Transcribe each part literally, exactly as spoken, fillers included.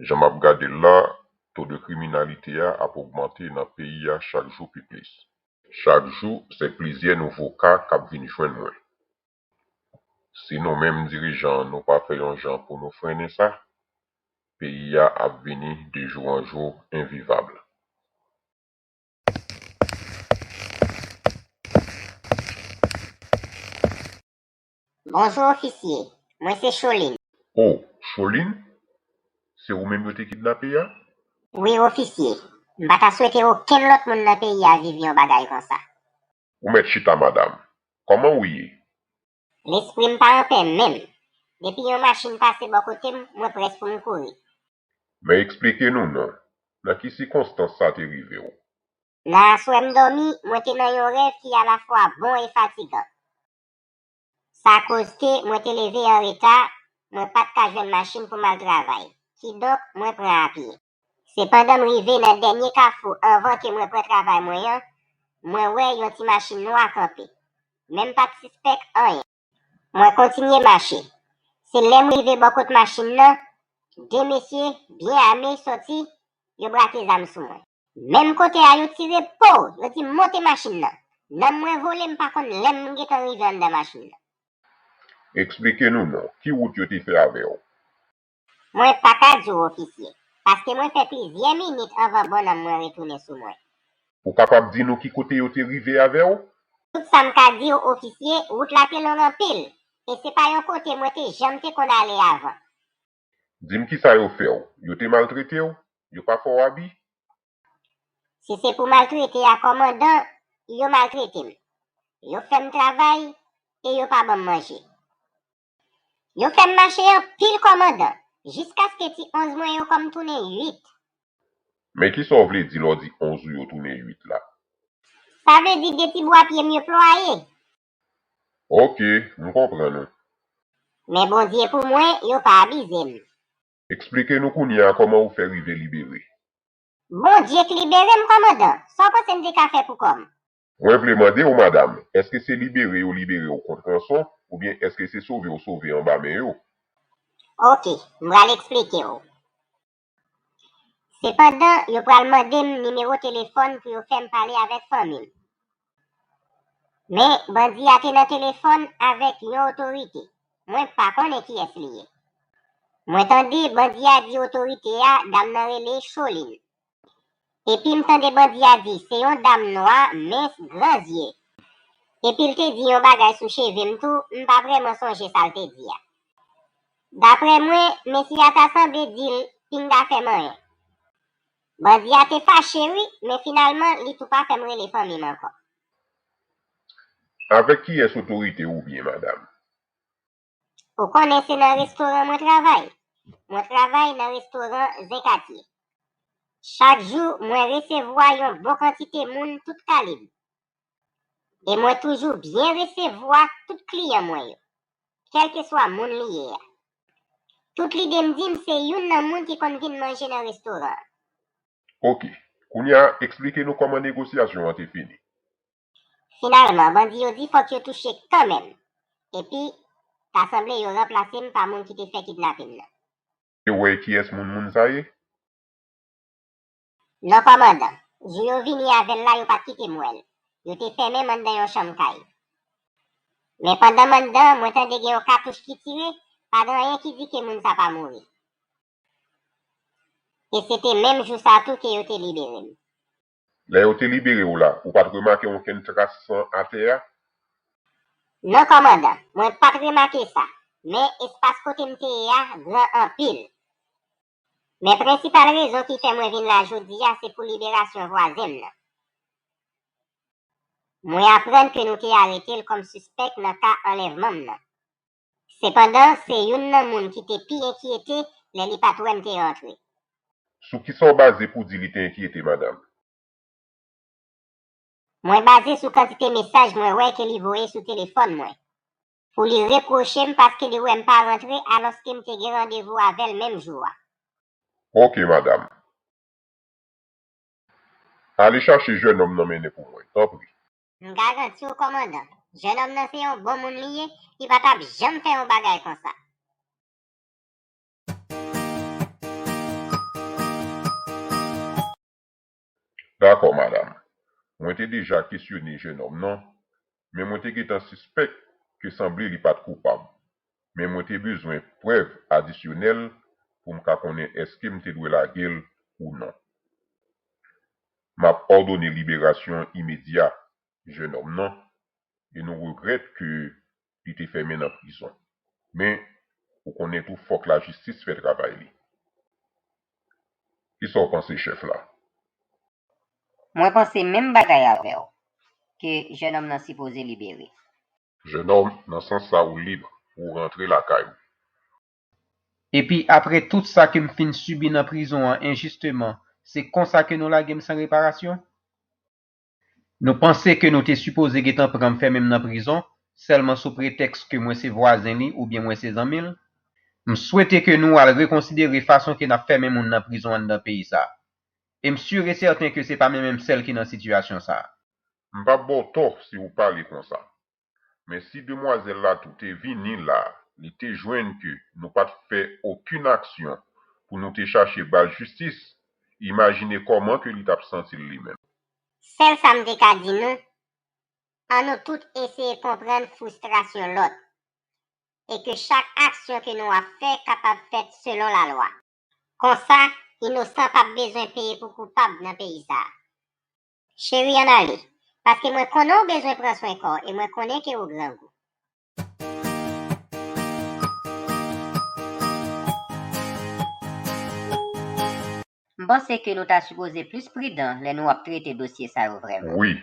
Jan m ap gade l la, to de kriminalite a ap ogmante nan peyi a chak jou pi plis. Chak jou, se plizyè nouvo ka k ap vin jwenn mwen. Si nou menm dirijan an nou pa fè yon jan pou nou frennen sa, peyi a ap vini de jou an jou envivab. Bonjou, ofisye. Mwen se Cholin. O, Cholin? Se ou menm yo te kidnape a? Wi, ofisye. M pa ta swete okenn lòt moun nan peyi a viv yon bagay konsa. Ou mèt chita, madanm. Kòman ou ye? Lespri m pa anpè menm. Depi yon machin pase bò kote m, mwen près pou m kouri. Men eksplike nou non, nan ki sikonstans sa te rive w? Nan aswè m dòmi, mwen te nan yon rèv ki alafwa bon e fatigan. Sa koz ke mwen te leve an reta, mwen pa t ka jwenn machin pou m al travay. Kidonk, mwen pran apye. Se pandan m rive nan dènye kafou anvan ke mwen pran travay mwen an, mwen wè yon ti machin nwa kanpe. Men m pa t sispèk anyen. Mwen kontinye mache. Se lè m rive bò kot machin nan, de mesye byen ame soti, yo brake zam sou mwen. Menm kote a yo tire po, yo di m monte machin nan. Nanm mwen vole, m pa konn lè m gentan rive anndan machin nan. Eksplike nou non, ki wout yo te fè avè w? Mwen pa ka di w, ofisye, paske mwen fè plizyè minit anvan bon nanm mwen retounen sou mwen. Ou kapab di nou ki kote yo te rive avè w? Tout sa m ka di w, ofisye, wout la te long anpil, e se pa yon kote mwen te janm te konn ale avan. Di m kisa yo fè w? Yo te maltrete w? Yo pa fè w abi? Si se pou maltrete a kòmandan, yo maltrete m. Yo fè m travay e yo pa ban m manje. Yo fè m mache anpil kòmandan, jiskaske ti onz mwen yo kò m tounen uit. Men kisa w vle di lè w di onz ou yo tounen uit la? Sa vle di de ti bwa pye m yo plwaye. Ok, m konprann ou. Men Bondye pou mwen, yo pa abize m. Eksplike nou kounye a kòman ou fè rive libere. Bondye k libere m, kòmandan. Sa w panse m te ka fè pou kò m? Mwen vle mande w, madanm, èske se libere yo libere w kont ranson, oubyen èske se sove w sove anba men yo? Ok, m pral eksplike w. Sepandan, yo pral mande m nimewo telefòn pou yo fè m pale avèk fanmi m. Men, bandi a te nan telefòn avèk yon otorite. Mwen pa konnen kiyès li ye. Mwen tande bandi a di otorite a dam nan rele Cholin. Epi m tande bandi a di se yon dam nwa, mens, gran zye. Epi l te di yon bagay sou cheve m tou, m pa vrèman sonje sa l te di a. Daprè mwen, mesye a ta sanble di l pinga fè m anyen. Bandi a te fache wi, men finalman li tou pa fè m rele fanmi m ankò. Avèk kiyès otorite ou byen, madanm? Ou konnen se nan restoran mwen travay. Mwen travay nan restoran Zen Katye. Chak jou, mwen resevwa yon bon kantite moun tout kalib. E mwen toujou byen resevwa tout kliyan mwen yo, kèlkeswa moun li ye a. Tout lide m di m se youn nan moun ki konn vin manje nan restoran an. Ok, kounye a eksplike nou kòman negosyasyon an te fini. Finalman, bandi yo di fòk yo touche kanmenm. Epi, ta sanble yo ranplase m pa moun ki te fè kidnapin nan. Te wè kiyès moun moun sa ye? Non kòmandan, jou yo vini avè l la yo pa t kite m wè l. Yo te fèmen m anndan yon chanm kay. Men pandan m anndan, mwen tande gen yon katouch ki tire, pa gen anyen ki di ke moun sa pa mouri. E se te menm jou sa tou ke yo te libere m. Lè yo te libere w la, ou pa t remake okenn tras san atè a? Non kòmandan, mwen pa t remake sa, men espas kote m te ye a gran anpil. Men prensipal rezon ki fè mwen vin la jodi a se pou liberasyon vwazen m nan. Mwen aprann ke nou te arete l kòm sispèk nan ka anlèvman m nan. Sepandan, se youn nan moun ki te pi enkyete lè li pa t wè m te rantre. Sou kisa w baze pou di li te enkyete, madanm? Mwen baze sou kantite mesaj mwen wè ke li voye sou telefòn mwen, pou li repwoche m paske li wè m pa rantre alòske m te gen randevou avè l menm jou a. Ok, madanm. Ale chache jènòm nan mennen pou mwen, tanpri. M garanti w, kòmandan, jènòm nan se yon bon moun li ye, li pa t ap janm fè yon bagay konsa. Dakò, madanm. Mwen te deja kesyone jennonm nan, men mwen te gentan sispèk ke sanble li pa t koupab. Men mwen te bezwen prèv adisyonèl pou m ka konnen èske m te dwe lage l ou non. M ap òdone liberasyon imedya jennonm nan, e nou regrèt ke li te fèmen nan prizon. Men, ou konnen tou, fòk lajistis fè travay li. Kisa w panse, chèf la? Mwen panse menm bagay avè w, ke jennonm nan sipoze libere. Jennonm, nan sans sa, ou lib pou w rantre lakay ou. Epi apre tout sa ke m fin sibi nan prizon an enjisteman, se konsa ke nou lage m san reparasyon? Nou panse ke nou te sipoze gentan pran m fèmen m nan prizon, sèlman sou pretèks ke mwen se vwazen li oubyen mwen se zanmi l? M swete ke nou al rekonsidere fason ke n ap fèmen moun nan prizon anndan peyi sa. E m si e sèten ke se pa mwen menm sèl ki nan sitiyasyon sa. M p ap ba w tò si w pale konsa. Men si demwazèl la tou te vini la, li te jwenn ke nou pa t fè okenn aksyon pou nou te chache ba l jistis, imajine kòman ke li t ap santi l li menm. Sèl sa m te ka di nou, ann nou tout eseye konprann fristrasyon lòt, e ke chak aksyon ke nou ap fè kapab fèt selon lalwa. Konsa, inosan p ap bezwen peye pou koupab nan peyi sa a. Cheri, ann ale, paske mwen konnen w bezwen pran swen kò w e mwen konnen ke w grangou. M panse ke nou ta sipoze plis pridan lè nou ap trete dosye sa yo vrèman. Wi,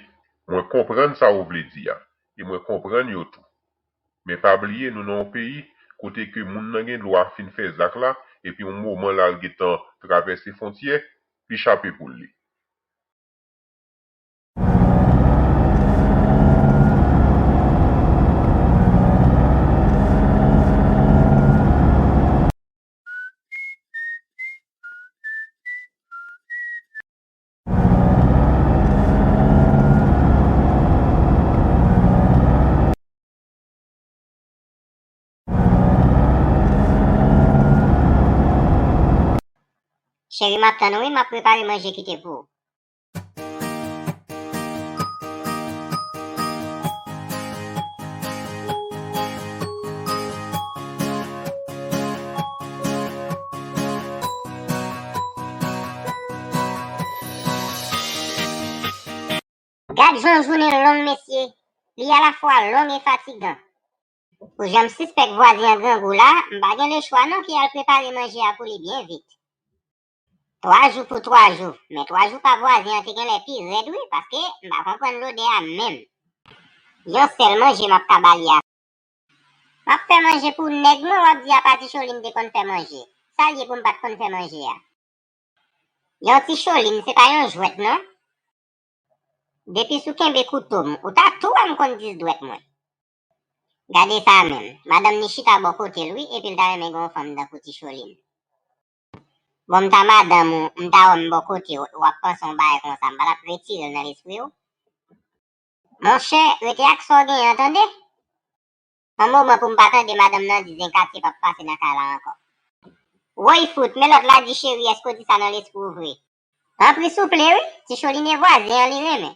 mwen konprann sa w vle di a, e mwen konprann yo tou. Men pa bliye nou nan yon peyi kote ke moun nan gen dwa fin fè zak la, epi yon moman la l gentan travèse fwontyè, li chape poul li. Cheri, m ap tann ou wi, m ap prepare manje kite pou ou. Gad jan jounen long mesye, li alafwa long e fatigan. Pou jan m sispèk vwazen an grangou la, m pa gen lechwa non ke al prepare manje a pou li byen vit. Twa jou pou twa jou, men twa jou pa vwazen an te genlè pi rèd wi, paske m pa konprann lodè a menm. Yon sèl manje m ap ka ba li a. M ap fè manje pou nèg mwen w ap di apa Ti Cholin te konn fè manje. Sa l ye pou m pa t konn fè manje a? Yon Ti Cholin se pa yon jwèt non. Depi sou kenbe kouto m, ou ta tou wè m konn dis dwèt mwen. Gade sa menm, madanm ni chita bò kote l wi epi l ta renmen gen yon fanm tankou Ti Cholin. Bon m ta madanm ou, m ta wè m bò kote w, w ap panse yon bagay konsa, m pa t ap retire l nan lespri w? Monchè, rete ak sa w genyen an tande. Yon moman pou m pa tande madanm nan di Zen Katye p ap pase nan kay la ankò. Woy fout, men lòt la di cheri èske w di sa nan lespri w vre? Tanpri souple wi, Ti Cholin e vwazen an li renmen.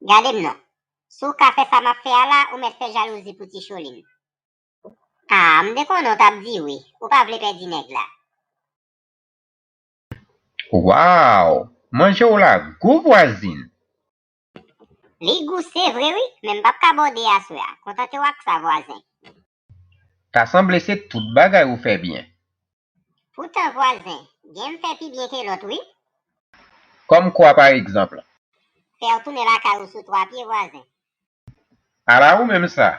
Gade m non. Si w ka fè sa m ap fè a la, ou mèt fè jalouzi pou Ti Cholin. Ah, m te konnen w t ap di wi, ou pa vle pèdi nèg la. Waw! Manje w la gou vwazin! Li gou se vre wi, men m p ap ka ba w de aswè a. Kontante w ak sa vwazen. Ta sanble se tout bagay ou fè byen. Poutan vwazen, gen m fè pi byen ke lòt wi. Kòm kwa pa egzanp? Fè w tounen lakay ou sou twa pye vwazen. Ala ou menm sa!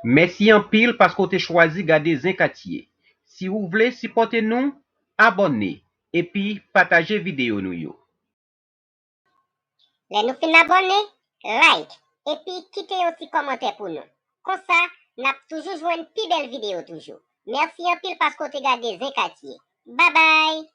Mèsi anpil paske w te chwazi gade Zen Katye. Si ou vle sipòte nou, abòne epi pataje videyo nou yo. Lè nou fin abòne, like, epi kite yon ti kòmantè pou nou. Konsa, n ap toujou jwenn pi bèl videyo toujou. Mèsi anpil paske w te gade Zen Katye. Babay!